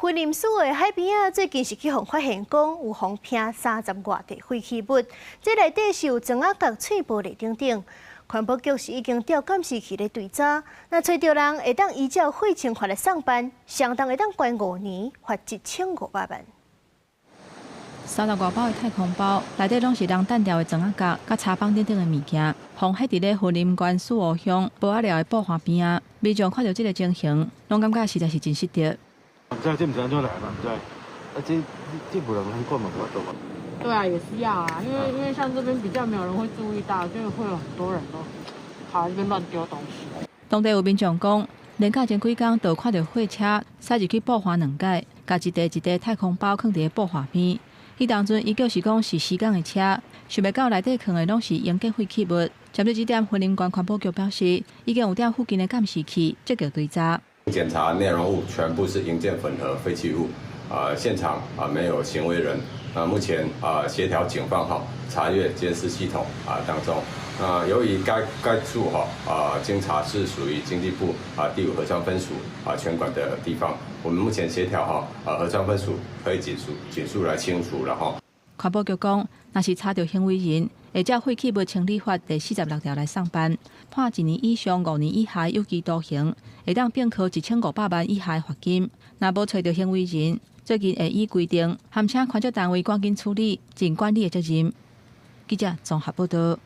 雲林蘇澳海邊仔，最近是去予發現講有予人拚三十外塊廢棄物，這內底是有磚仔佮碎玻璃等等。環保局是已經調監視器咧追查，若揣著人會當依照廢清法來送辦，相當會當關5年，罰1500萬。三十外包的太空包，內底攏是人擲掉的磚仔角、佮柴枋等等的物件，予人彼佇咧雲林縣蘇澳鄉埔仔寮的埔岸邊仔，民眾看著這个情形，攏感覺實在是真失德。毋知這毋知按怎來嘛，毋知。啊，這這無人來管嘛，無法度嘛。對啊，也是要啊，因為像這邊比較沒有人會注意到，就會有很多人都跑來這邊亂丟東西。當地有民眾講，連假前幾工就看著貨車駛入去埔岸兩擺，共一袋一袋太空包囥佇咧埔岸邊。彼當陣伊就是講是施工的車，想袂到內底囥的攏是營建廢棄物。針對這點，雲林縣環保局表示，已經有調附近的監視器積極追查。檢查內容物全部是營建混合廢棄物，啊，現場啊沒有行為人。啊，目前啊協調警方哈查閱監視系統啊當中，啊由於該處哈啊經查是屬於經濟部啊第五河川分署啊權管的地方，我們目前協調哈啊河川分署可以緊速來清除了哈。環保局講，若是查著行為人，會照廢棄物清理法第46條來送辦，判一年以上5年以下有期徒刑，會當併科1500萬以下罰金。若無揣著行為人，最近會依規定，函請環境單位趕緊處理，盡管理的責任。記者綜合報道。